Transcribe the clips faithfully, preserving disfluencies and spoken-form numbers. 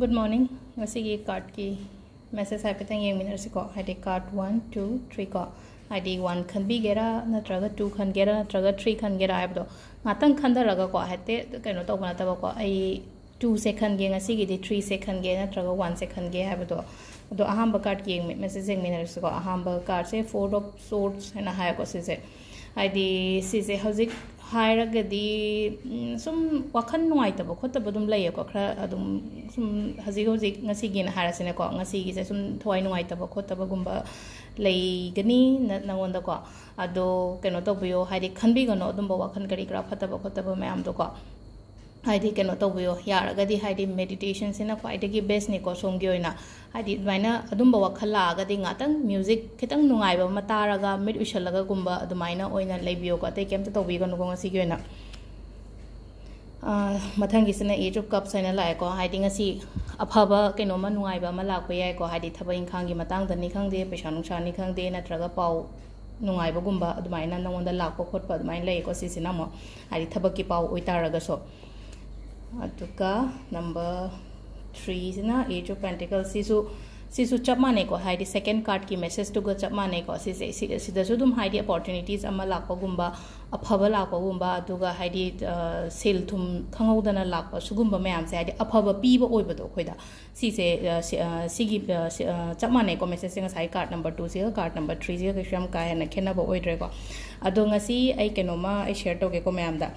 Good morning. ꯉꯁꯤꯒꯤ cardꯀꯤ message ꯍꯥꯏꯐꯦꯠꯇꯪ ꯌꯦꯡꯃꯤꯟꯅꯔꯁꯤꯀꯣ. ꯍꯥꯏꯗꯤ card one, two, three ꯀꯣ. ꯍꯥꯏꯗꯤ one ꯈꯟꯕꯤꯒꯦꯔꯥ, ꯅꯠꯇ꯭ꯔꯒ two ꯈꯟꯒꯦꯔꯥ, ꯅꯠꯇ꯭ꯔꯒ three ꯈꯟꯒꯦꯔꯥ ꯍꯥꯏꯕꯗꯣ ꯉꯥꯛꯇꯪ ꯈꯟꯊꯔꯒꯀꯣ, ꯍꯥꯏꯐꯦꯠ ꯀꯩꯅꯣ ꯇꯧꯕ ꯅꯠꯇꯕꯀꯣ. ꯑꯩ twoꯁꯦ ꯈꯟꯒꯦ, ꯉꯁꯤꯒꯤꯗꯤ threeꯁꯦ ꯈꯟꯒꯦ, ꯅꯠꯇ꯭ꯔꯒ oneꯁꯦ ꯈꯟꯒꯦ ꯍꯥꯏꯕꯗꯣ. ꯑꯗꯣ ꯑꯍꯥꯟꯕ cardꯀꯤ ꯌꯦꯡꯃꯤ-, message ꯌꯦꯡꯃꯤꯟꯅꯔꯁꯤꯀꯣ. ꯑꯍꯥꯟꯕ cardꯁꯦ Four of Swords ꯍꯥꯏꯅ ꯍꯥꯏꯀꯣ ꯁꯤꯁꯦ. ꯍꯥꯏꯗꯤ ꯁꯤꯁꯦ ꯍꯧꯖꯤꯛ ꯍꯥꯏꯔꯒꯗꯤ, ꯎꯝ, ꯁꯨꯝ ꯋꯥꯈꯜ ꯅꯨꯡꯉꯥꯏꯇꯕ ꯈꯣꯠꯇꯕ ꯑꯗꯨꯝ ꯂꯩꯌꯦꯀꯣ. ꯈꯔ ꯑꯗꯨꯝ ꯁꯨꯝ ꯍꯧꯖꯤꯛ ꯍꯧꯖꯤꯛ ꯉꯁꯤꯒꯤꯅ ꯍꯥꯏꯔꯁꯤꯅꯦꯀꯣ. ꯉꯁꯤꯒꯤꯁꯦ ꯁꯨꯝ ꯊꯋꯥꯏ ꯅꯨꯡꯉꯥꯏꯇꯕ ꯈꯣꯠꯇꯕꯒꯨꯝꯕ ꯂꯩꯒꯅꯤ ꯅ-, ꯅꯉꯣꯟꯗꯀꯣ. ꯑꯗꯣ ꯀꯩꯅꯣ ꯇꯧꯕꯤꯌꯣ, ꯍꯥꯏꯗꯤ ꯈꯟꯕꯤꯒꯅꯣ ꯑꯗꯨꯝꯕ ꯋꯥꯈꯜ ꯀꯔꯤ ꯀꯔꯥ ꯐꯠꯇꯕ ꯈꯣꯠꯇꯕ ꯃꯌꯥꯝꯗꯣꯀꯣ. ꯍꯥꯏꯗꯤ ꯀꯩꯅꯣ ꯇꯧꯕꯤꯌꯣ, ꯌꯥꯔꯒꯗꯤ ꯍꯥꯏꯗꯤ meditationꯁꯤꯅ ꯈ꯭ꯋꯥꯏꯗꯒꯤ bestꯅꯤꯀꯣ ꯁꯣꯝꯒꯤ ꯑꯣꯏꯅ. ꯍꯥꯏꯗꯤ ꯑꯗꯨꯃꯥꯏꯅ ꯑꯗꯨꯝꯕ ꯋꯥꯈꯜ ꯂꯥꯛꯑꯒꯗꯤ ꯉꯥꯛꯇꯪ music ꯈꯤꯇꯪ ꯅꯨꯡꯉꯥꯏꯕ ꯑꯃ ꯇꯥꯔꯒ ꯃꯤꯠ ꯎꯏꯁꯜꯂꯒꯒꯨꯝꯕ ꯑꯗꯨꯃꯥꯏꯅ ꯑꯣꯏꯅ ꯂꯩꯕꯤꯌꯣꯀꯣ, ꯑꯇꯩ ꯀꯩꯝꯇ ꯇꯧꯕꯤꯒꯅꯨꯀꯣ ꯉꯁꯤꯒꯤ ꯑꯣꯏꯅ꯫ ꯑꯥ, ꯃꯊꯪꯒꯤꯁꯤꯅ Eight of Cups ꯍꯥꯏꯅ ꯂꯥꯛꯑꯦꯀꯣ. ꯍꯥꯏꯗꯤ ꯉꯁꯤ ꯑꯐꯕ ꯀꯩꯅꯣꯝꯃ ꯅꯨꯡꯉꯥꯏꯕ ꯑꯃ ꯂꯥꯛꯄ ꯌꯥꯏꯀꯣ. ꯍꯥꯏꯗꯤ ꯊꯕꯛ ꯏꯪꯈꯥꯡꯒꯤ ꯃꯇꯥꯡꯗꯅꯤ ꯈꯪꯗꯦ, ꯄꯩꯁꯥ ꯅꯨꯡꯁꯥꯅꯤ ꯈꯪꯗꯦ, ꯅꯠꯇ꯭ꯔꯒ ꯄꯥꯎ ꯅꯨꯡꯉꯥꯏꯕꯒꯨꯝꯕ ꯑꯗꯨꯃꯥꯏꯅ ꯅꯉꯣꯟꯗ ꯂꯥꯛꯄ ꯈꯣꯠꯄ ꯑꯗꯨꯃꯥꯏꯅ ꯂꯩꯀꯣ. ꯁꯤꯁꯤꯅ ꯑꯃꯨꯛ ꯍꯥꯏꯗꯤ ꯊꯕꯛꯀꯤ ꯄꯥꯎ ꯑꯣꯏꯇꯥꯔꯒꯁꯨ. ꯑꯗꯨꯒ number threeꯁꯤꯅ Eight of Pentacles, ꯁꯤꯁꯨ ꯁꯤꯁꯨ ꯆꯞ ꯃꯥꯟꯅꯩꯀꯣ. ꯍꯥꯏꯗꯤ second cardꯀꯤ messageꯇꯨꯒ ꯆꯞ ꯃꯥꯟꯅꯩꯀꯣ. ꯁꯤꯁꯦ ꯁꯤ-, ꯁꯤꯗꯁꯨ ꯑꯗꯨꯝ ꯍꯥꯏꯗꯤ opportunities ꯑꯃ ꯂꯥꯛꯄꯒꯨꯝꯕ, ꯑꯐꯕ ꯂꯥꯛꯄꯒꯨꯝꯕ, ꯑꯗꯨꯒ ꯍꯥꯏꯗꯤ, ꯑ, ꯁꯦꯜ ꯊꯨꯝ ꯈꯪꯍꯧꯗꯅ ꯂꯥꯛꯄ, ꯁꯤꯒꯨꯝꯕ ꯃꯌꯥꯝꯁꯦ ꯍꯥꯏꯗꯤ ꯑꯐꯕ ꯄꯤꯕ ꯑꯣꯏꯕꯗꯣ ꯑꯩꯈꯣꯏꯗ. ꯁꯤꯁꯦ, ꯑ, ꯁꯤ-, ꯑ, ꯁꯤꯒꯤ, ꯑ, ꯁꯤ-, ꯑ, ꯆꯞ ꯃꯥꯟꯅꯩꯀꯣ. Messageꯁꯦ ꯉꯁꯥꯏ card number twoꯁꯤꯒ card number threeꯁꯤꯒ ꯀꯩꯁꯨ ꯌꯥꯝ ꯀꯥ ꯍꯦꯟꯅ ꯈꯦꯠꯅꯕ ꯑꯣꯏꯗ꯭ꯔꯦꯀꯣ. ꯑꯗꯣ ꯉꯁꯤ ꯑꯩ ꯀꯩꯅꯣꯝꯃ ꯑꯩ share ꯇꯧꯒꯦꯀꯣ ꯃꯌꯥꯝꯗ.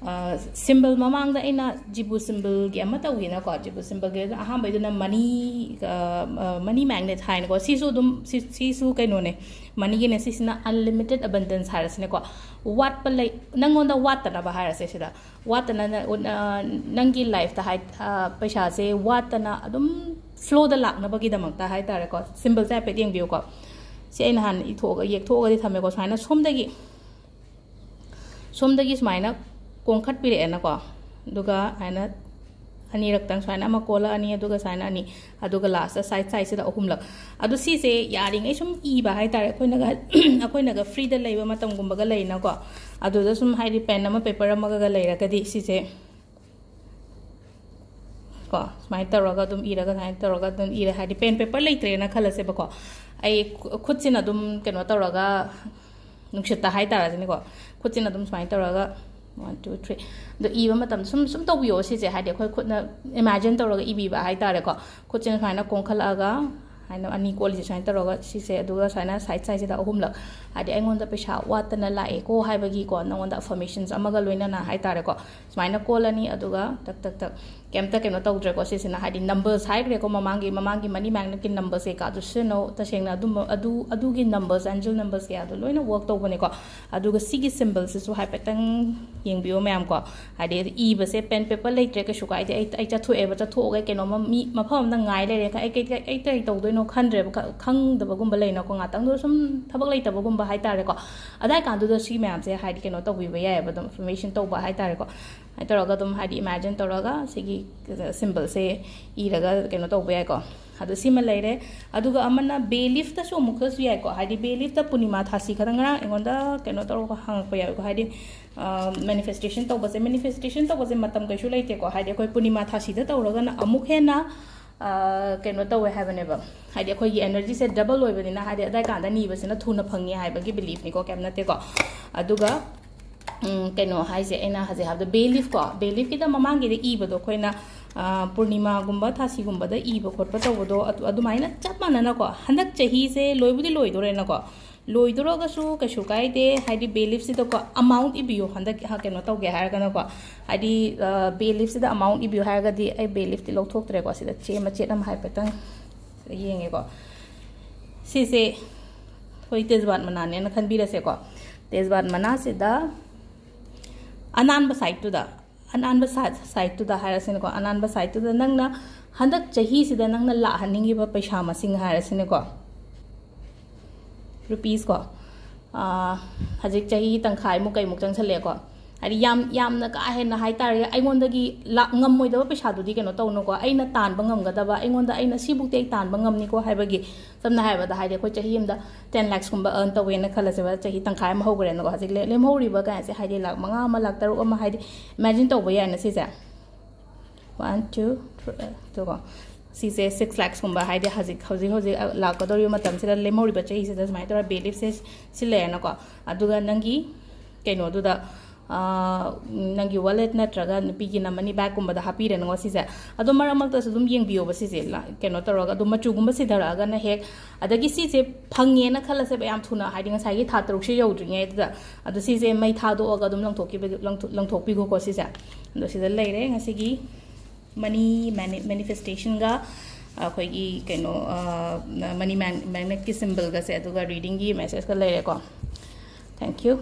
ꯑ, symbol ꯃꯃꯥꯡꯗ ꯑꯩꯅ ꯖꯤꯕꯨ symbolꯒꯤ ꯑꯃ ꯇꯧꯈꯤꯅꯀꯣ. ꯖꯤꯕꯨ symbolꯒꯤ ꯑꯍꯥꯟꯕꯩꯗꯨꯅ money, ꯑ, ꯑ, money magnet ꯍꯥꯏꯅꯀꯣ. ꯁꯤꯁꯨ ꯑꯗꯨꯝ ꯁꯤ-, ꯁꯤꯁꯨ ꯀꯩꯅꯣꯅꯦ, moneyꯒꯤꯅꯦ. ꯁꯤꯁꯤꯅ unlimited abundance ꯍꯥꯏꯔꯁꯤꯅꯦꯀꯣ. ꯋꯥꯠꯄ ꯂꯩ, ꯅꯪꯉꯣꯟꯗ ꯋꯥꯠꯇꯅꯕ ꯍꯥꯏꯔꯁꯦ ꯁꯤꯗ. ꯋꯥꯠꯇꯅ ꯅ-, ꯎ-, ꯑ, ꯅꯪꯒꯤ lifeꯇ ꯍꯥꯏ-, ꯑ, ꯄꯩꯁꯥꯁꯦ ꯋꯥꯠꯇꯅ ꯑꯗꯨꯝ flowꯗ ꯂꯥꯛꯅꯕꯒꯤꯗꯃꯛꯇ ꯍꯥꯏ ꯇꯥꯔꯦꯀꯣ. Symbolꯁꯦ ꯍꯥꯏꯐꯦꯠ ꯌꯦꯡꯕꯤꯌꯨꯀꯣ. ꯁꯤ ꯑꯩ ꯅꯍꯥꯟ ꯏꯊꯣꯛꯑꯒ, ꯌꯦꯛꯊꯣꯛꯑꯒꯗꯤ ꯊꯝꯃꯦꯀꯣ. ꯁꯨꯃꯥꯏꯅ ꯁꯣꯝꯗꯒꯤ, ꯁꯣꯝꯗꯒꯤ ꯁꯨꯃꯥꯏꯅ ꯀꯣꯡꯈꯠꯄꯤꯔꯛꯑꯦꯅꯀꯣ. ꯑꯗꯨꯒ ꯍꯥꯏꯅ ꯑꯅꯤꯔꯛꯇꯪ ꯁꯨꯃꯥꯏꯅ ꯑꯃ ꯀꯣꯜꯂꯛꯑꯅꯤ, ꯑꯗꯨꯒ ꯁꯨꯃꯥꯏꯅ ꯑꯅꯤ, ꯑꯗꯨꯒ lastꯇ side sideꯁꯤꯗ ꯑꯍꯨꯝꯂꯛ. ꯑꯗꯣ ꯁꯤꯁꯦ ꯌꯥꯔꯤꯉꯩ ꯁꯨꯝ ꯏꯕ ꯍꯥꯏꯇꯥꯔꯦ, ꯑꯩꯈꯣꯏꯅꯒ ꯑꯩꯈꯣꯏꯅꯒ freeꯗ ꯂꯩꯕ ꯃꯇꯝꯒꯨꯝꯕꯒ ꯂꯩꯅꯀꯣ. ꯑꯗꯨꯗ ꯁꯨꯝ ꯍꯥꯏꯗꯤ pen ꯑꯃ paper ꯑꯃꯒ ꯂꯩꯔꯒꯗꯤ ꯁꯤꯁꯦ ꯀꯣ, ꯁꯨꯃꯥꯏꯅ ꯇꯧꯔꯒ ꯑꯗꯨꯝ ꯏꯔꯒ, ꯁꯨꯃꯥꯏꯅ ꯇꯧꯔꯒ ꯑꯗꯨꯝ ꯏꯔꯦ꯫ ꯍꯥꯏꯗꯤ ꯄꯦꯟ ꯄꯦꯄꯔ ꯂꯩꯇ꯭ꯔꯦꯅ ꯈꯜꯂꯁꯦꯕꯀꯣ, ꯑꯩ ꯈꯨ- ꯈꯨꯠꯁꯤꯅ ꯑꯗꯨꯝ ꯀꯩꯅꯣ ꯇꯧꯔꯒ, ꯅꯨꯡꯁꯤꯠꯇ ꯍꯥꯏꯇꯥꯔꯦꯅꯦꯀꯣ, ꯈꯨꯠꯁꯤꯅ ꯑꯗꯨꯝ ꯁꯨꯃꯥꯏꯅ ꯇꯧꯔꯒ, ꯋꯥꯟ, ꯇꯨ, ꯊ꯭ꯔꯤ, ꯑꯗꯣ ꯏꯕ ꯃꯇꯝꯗ ꯁꯨꯝ ꯁꯨꯝ ꯇꯧꯕꯤꯌꯣ꯫ ꯁꯤꯁꯦ ꯍꯥꯏꯗꯤ ꯑꯩꯈꯣꯏ ꯈꯨꯠꯅ ꯏꯃꯦꯖꯤꯟ ꯇꯧꯔꯒ ꯏꯕꯤꯕ ꯍꯥꯏꯇꯥꯔꯦꯀꯣ꯫ ꯈꯨꯠꯁꯤꯅ ꯁꯨꯃꯥꯏꯅ ꯀꯣꯟꯈꯠꯂꯛꯑꯒ, ꯍꯥꯏꯅ ꯑꯅꯤ ꯀꯣꯜꯂꯤꯁꯦ ꯁꯨꯃꯥꯏꯅ ꯇꯧꯔꯒ, ꯁꯤꯁꯦ, ꯑꯗꯨꯒ ꯁꯨꯃꯥꯏꯅ ꯁꯥꯏꯠ ꯁꯥꯏꯠꯁꯤꯗ ꯑꯍꯨꯝꯂꯛ, ꯍꯥꯏꯗꯤ ꯑꯩꯉꯣꯟꯗ ꯄꯩꯁꯥ ꯋꯥꯠꯇꯅ ꯂꯥꯛꯑꯦꯀꯣ ꯍꯥꯏꯕꯒꯤꯀꯣ, ꯅꯉꯣꯟꯗ ꯑꯐꯔꯃꯦꯁꯟꯁ ꯑꯃꯒ ꯂꯣꯏꯅꯅ ꯍꯥꯏꯇꯥꯔꯦꯀꯣ꯫ ꯁꯨꯃꯥꯏꯅ ꯀꯣꯜꯂꯅꯤ, ꯑꯗꯨꯒ ꯇꯛ ꯇꯛ ꯇꯛ, ꯀꯩꯝꯇ ꯀꯩꯅꯣ ꯇꯧꯗ꯭ꯔꯦꯀꯣ꯫ ꯁꯤꯁꯤꯅ ꯍꯥꯏꯗꯤ ꯅꯝꯕꯔꯁ ꯍꯥꯏꯈ꯭ꯔꯦꯀꯣ, ꯃꯃꯥꯡꯒꯤ ꯃꯃꯥꯡꯒꯤ ꯃꯅꯤ ꯃꯦꯒꯅꯦꯠꯀꯤ ꯅꯝꯕꯔꯁ ꯀꯩꯀꯥꯗꯨ ꯁꯤꯖꯤꯟꯅꯧ꯫ ꯇꯁꯦꯡꯅ ꯑꯗꯨꯝꯕ, ꯑꯗꯨ ꯑꯗꯨꯒꯤ ꯅꯝꯕꯔꯁ, ꯑꯦꯟꯖꯦꯜ ꯅꯝꯕꯔꯁ ꯀꯌꯥꯗꯣ ꯂꯣꯏꯅ ꯋꯔꯛ ꯇꯧꯕꯅꯦꯀꯣ꯫ ꯑꯗꯨꯒ ꯁꯤꯒꯤ ꯁꯤꯝꯕꯜꯁꯤꯁꯨ ꯍꯥꯏꯐꯦꯠꯇꯪ ꯌꯦꯡꯕꯤꯌꯣ ꯃꯌꯥꯝꯀꯣ꯫ ꯍꯥꯏꯗꯤ ꯏꯕꯁꯦ ꯄꯦꯟ ꯄꯦꯄꯔ ꯂꯩꯇ꯭ꯔꯦ, ꯀꯩꯁꯨ ꯀꯥꯏꯗꯦ꯫ ꯑꯩ ꯑꯩ ꯆꯠꯊꯣꯛꯑꯦꯕ, ꯆꯠꯊꯣꯛꯑꯒ ꯀꯩꯅꯣꯝꯃ ꯃꯤ ꯃꯐꯝ ꯑꯃꯗ ꯉꯥꯏ ꯂꯩꯔꯦ꯫ ꯑꯩ ꯀꯩ ꯑꯩ ꯀꯩ ꯇꯧꯗꯣꯏꯅꯣ ꯈꯟꯗ꯭ꯔꯦꯕ, ꯈ- ꯈꯪꯗꯕꯒꯨꯝꯕ ꯂꯩꯅꯀꯣ꯫ ꯉꯥꯛꯇꯪꯗꯣ ꯁꯨꯝ ꯊꯕꯛ ꯂꯩꯇꯕꯒꯨꯝꯕ ꯍꯥꯏꯇꯥꯔꯦꯀꯣ꯫ ꯑꯗꯥꯏ ꯀꯥꯟꯗꯨꯗ ꯁꯤ ꯃꯌꯥꯝꯁꯦ ꯍꯥꯏꯗꯤ ꯀꯩꯅꯣ ꯇꯧꯕꯤꯕ ꯌꯥꯏꯑꯕ, ꯑꯗꯨꯝ ꯑꯦꯐꯔꯃꯦꯁꯟ ꯇꯧꯕ ꯍꯥꯏꯇꯥꯔꯦꯀꯣ꯫ ꯑꯗꯨꯃꯥꯏꯅ ꯇꯧꯔꯒ ꯑꯗꯨꯝ ꯍꯥꯏꯗꯤ ꯏꯃꯦꯖꯤꯟ ꯇꯧꯔꯒ ꯁꯤꯒꯤ ꯁꯤꯝꯕꯜꯁꯦ ꯏꯔꯒ ꯀꯩꯅꯣ ꯇꯧꯕ ꯌꯥꯏꯀꯣ꯫ ꯑꯗꯣ ꯁꯤꯃ ꯂꯩꯔꯦ꯫ ꯑꯗꯨꯒ ꯑꯃꯅ ꯕꯦ ꯂꯤꯐꯇꯁꯨ ꯑꯃꯨꯛꯀꯁꯨ ꯌꯥꯏꯀꯣ꯫ ꯍꯥꯏꯗꯤ ꯕꯦ ꯂꯤꯐꯇ ꯄꯨꯔꯅꯤꯃꯥ ꯊꯥꯁꯤ ꯈꯛꯇꯪ ꯉꯔꯥꯡ ꯑꯩꯉꯣꯟꯗ ꯀꯩꯅꯣ ꯇꯧꯔꯒ ꯍꯪꯉꯛꯄ ꯌꯥꯎꯏꯀꯣ꯫ ꯍꯥꯏꯗꯤ ꯃꯦꯅꯤꯐꯦꯁꯇꯦꯁꯟ ꯇꯧꯕꯁꯦ, ꯃꯦꯅꯤꯐꯦꯁꯇꯦꯁꯟ ꯇꯧꯕꯁꯦ ꯃꯇꯝ ꯀꯩꯁꯨ ꯂꯩꯇꯦꯀꯣ꯫ ꯍꯥꯏꯗꯤ ꯑꯩꯈꯣꯏ ꯄꯨꯔꯅꯤꯃꯥ ꯊꯥꯁꯤꯗ ꯇꯧꯔꯒꯅ ꯑꯃꯨꯛ ꯍꯦꯟꯅ, ꯑ, ꯀꯩꯅꯣ ꯇꯧꯋꯦ ꯍꯥꯏꯕꯅꯦꯕ꯫ ꯍꯥꯏꯗꯤ ꯑꯩꯈꯣꯏꯒꯤ ꯑꯦꯅꯔꯖꯤꯁꯦ ꯗꯕꯜ ꯑꯣꯏꯕꯅꯤꯅ, ꯍꯥꯏꯗꯤ ꯑꯗꯥꯏ ꯀꯥꯟꯗ ꯅꯤꯕꯁꯤꯅ ꯊꯨꯅ ꯐꯪꯉꯤ ꯍꯥꯏꯕꯒꯤ ꯕꯤꯂꯤꯐꯅꯤꯀꯣ, ꯀꯩꯝ ꯅꯠꯇꯦꯀꯣ꯫ ꯑꯗꯨꯒ ꯎꯝ, ꯀꯩꯅꯣ ꯍꯥꯏꯁꯦ, ꯑꯩꯅ ꯍꯧꯖꯤꯛ ꯍꯥꯏꯕꯗꯣ ꯕꯦ ꯂꯤꯐꯀꯣ, ꯕꯦ ꯂꯤꯐꯀꯤꯗ ꯃꯃꯥꯡꯒꯤꯗ ꯏꯕꯗꯣ ꯑꯩꯈꯣꯏꯅ, ꯑ, ꯄꯨꯔꯅꯤꯃꯥꯒꯨꯝꯕ ꯊꯥꯁꯤꯒꯨꯝꯕꯗ ꯏꯕ ꯈꯣꯠꯄ ꯇꯧꯕꯗꯣ ꯑꯗꯨ- ꯑꯗꯨꯃꯥꯏꯅ ꯆꯞ ꯃꯥꯟꯅꯅꯀꯣ꯫ ꯍꯟꯗꯛ ꯆꯍꯤꯁꯦ ꯂꯣꯏꯕꯨꯗꯤ ꯂꯣꯏꯗꯣꯔꯦꯅꯀꯣ, ꯂꯣꯏꯗꯣꯔꯒꯁꯨ ꯀꯩꯁꯨ ꯀꯥꯏꯗꯦ꯫ ꯍꯥꯏꯗꯤ ꯕꯦ ꯂꯤꯐꯁꯤꯗꯀꯣ ꯑꯃꯥꯎꯟ ꯏꯕꯤꯌꯨ, ꯍꯟꯗꯛ ꯀꯩꯅꯣ ꯇꯧꯒꯦ ꯍꯥꯏꯔꯒꯅꯀꯣ꯫ ꯍꯥꯏꯗꯤ, ꯑ, ꯕꯦ ꯂꯤꯐꯁꯤꯗ ꯑꯃꯥꯎꯟ ꯏꯕꯤꯌꯨ ꯍꯥꯏꯔꯒꯗꯤ, ꯑꯩ ꯕꯦ ꯂꯤꯐꯇꯤ ꯂꯧꯊꯣꯛꯇ꯭ꯔꯦꯀꯣ, ꯁꯤꯗ ꯆꯦ ꯃꯆꯦꯠ ꯑꯃ ꯍꯥꯏꯐꯦꯠꯇꯪ ꯁꯤꯗ ꯌꯦꯡꯉꯦꯀꯣ꯫ ꯁꯤꯁꯦ ꯑꯩꯈꯣꯏ ꯇꯦꯖꯄꯥꯠ ꯃꯅꯥꯅꯦꯅ ꯈꯟꯕꯤꯔꯁꯦꯀꯣ꯫ ꯇꯦꯖꯄꯥꯠ ꯃꯅꯥꯁꯤꯗ ꯑꯅꯥꯟꯕ ꯁꯥꯏꯠꯇꯨꯗ, ꯑꯅꯥꯟꯕ ꯁꯥꯏꯠ ꯁꯥꯏꯠꯇꯨꯗ ꯍꯥꯏꯔꯁꯤꯅꯦꯀꯣ꯫ ꯑꯅꯥꯟꯕ ꯁꯥꯏꯠꯇꯨꯗ ꯅꯪꯅ ꯍꯟꯗꯛ ꯆꯍꯤꯁꯤꯗ ꯅꯪꯅ ꯂꯥꯛꯍꯟꯅꯤꯡꯉꯤꯕ ꯄꯩꯁꯥ ꯃꯁꯤꯡ ꯍꯥꯏꯔꯁꯤꯅꯦꯀꯣ, ꯔꯨꯄꯤꯁ ꯀꯣ, ꯑꯥ, ꯍꯧꯖꯤꯛ ꯆꯍꯤ ꯇꯪꯈꯥꯏꯃꯨꯛ ꯀꯩꯃꯨꯛ ꯆꯪꯁꯜꯂꯛꯑꯦꯀꯣ꯫ ꯍꯥꯏꯗꯤ ꯌꯥꯝ ꯌꯥꯝꯅ ꯀꯥ ꯍꯦꯟꯅ ꯍꯥꯏꯇꯥꯔꯦ, ꯑꯩꯉꯣꯟꯗꯒꯤ ꯂꯥꯛ ꯉꯝꯃꯣꯏꯗꯕ ꯄꯩꯁꯥꯗꯨꯗꯤ ꯀꯩꯅꯣ ꯇꯧꯅꯨꯀꯣ꯫ ꯑꯩꯅ ꯇꯥꯟꯕ ꯉꯝꯒꯗꯕ, ꯑꯩꯉꯣꯟꯗ, ꯑꯩꯅ ꯁꯤꯕꯨꯛꯇꯤ ꯑꯩ ꯇꯥꯟꯕ ꯉꯝꯅꯤꯀꯣ ꯍꯥꯏꯕꯒꯤ, ꯁꯝꯅ ꯍꯥꯏꯔꯕꯗ, ꯍꯥꯏꯗꯤ ꯑꯩꯈꯣꯏ ꯆꯍꯤ ꯑꯃꯗ ꯇꯦꯟ ꯂꯥꯛꯁꯀꯨꯝꯕ ꯑꯔꯟ ꯇꯧꯋꯦꯅ ꯈꯜꯂꯁꯦꯕ꯫ ꯆꯍꯤ ꯇꯪꯈꯥꯏ ꯑꯃ ꯍꯧꯈ꯭ꯔꯦꯅꯀꯣ꯫ ꯍꯧꯖꯤꯛ ꯂꯦ- ꯂꯦꯝꯍꯧꯔꯤꯕ ꯀꯌꯥꯁꯦ, ꯍꯥꯏꯗꯤ ꯂꯥꯛ ꯃꯉꯥ ꯑꯃ, ꯂꯥꯛ ꯇꯔꯨꯛ ꯑꯃ, ꯍꯥꯏꯗꯤ ꯏꯃꯦꯖꯤꯟ ꯇꯧꯕ ꯌꯥꯏꯅ ꯁꯤꯁꯦ꯫ One, two, three, two ꯀꯣ꯫ ꯁꯤꯁꯦ six lakhs ꯀꯨꯝꯕ, ꯍꯥꯏꯗꯤ ꯍꯧꯖꯤꯛ ꯍꯧꯖꯤꯛ ꯍꯧꯖꯤꯛ ꯂꯥꯛꯀꯗꯧꯔꯤꯕ ꯃꯇꯝꯁꯤꯗ, ꯂꯦꯝꯍꯧꯔꯤꯕ ꯆꯍꯤꯁꯤꯗ ꯁꯨꯃꯥꯏꯅ ꯇꯧꯔꯒ bay leafꯁꯦ ꯁꯤ ꯂꯩꯔꯦꯅꯀꯣ꯫ ꯑꯗꯨꯒ ꯅꯪꯒꯤ ꯀꯩꯅꯣꯗꯨꯗ, ꯑꯥ, ꯅꯪꯒꯤ wallet ꯅꯠꯇ꯭ꯔꯒ ꯅꯨꯄꯤꯒꯤꯅ money bagꯀꯨꯝꯕꯗ ꯍꯥꯞꯄꯤꯔꯦꯅꯀꯣ ꯁꯤꯁꯦ꯫ ꯑꯗꯣ ꯃꯔꯛ ꯃꯔꯛꯇꯁꯨ ꯑꯗꯨꯝ ꯌꯦꯡꯕꯤꯌꯣꯕ ꯁꯤꯁꯦ, ꯂꯥ-, ꯀꯩꯅꯣ ꯇꯧꯔꯒ꯫ ꯑꯗꯣ ꯃꯆꯨꯒꯨꯝꯕ ꯁꯤꯊꯔꯛꯑꯒꯅ ꯍꯦꯛ, ꯑꯗꯒꯤ ꯁꯤꯁꯦ ꯐꯪꯉꯦꯅ ꯈꯜꯂꯁꯦꯕ ꯌꯥꯝ ꯊꯨꯅ, ꯍꯥꯏꯗꯤ ꯉꯁꯥꯏꯒꯤ ꯊꯥ ꯇꯔꯨꯛꯁꯦ ꯌꯧꯗ꯭ꯔꯤꯉꯩꯗꯨꯗ꯫ ꯑꯗꯣ ꯁꯤꯁꯦ ꯃꯩ ꯊꯥꯗꯣꯛꯑꯒ ꯑꯗꯨꯝ ꯂꯪꯊꯣꯛꯈꯤꯕ, ꯂꯪꯊꯣꯛ-, ꯂꯪꯊꯣꯛꯄꯤꯈꯣꯀꯣ ꯁꯤꯁꯦ꯫ ꯑꯗꯣ ꯁꯤꯗ ꯂꯩꯔꯦ ꯉꯁꯤꯒꯤ money mani-, manifestationꯒ ꯑꯩꯈꯣꯏꯒꯤ ꯀꯩꯅꯣ, ꯑ, money man-, magnetꯀꯤ symbolꯒꯁꯦ, ꯑꯗꯨꯒ readingꯒꯤ messageꯀ ꯂꯩꯔꯦꯀꯣ꯫ Thank you꯫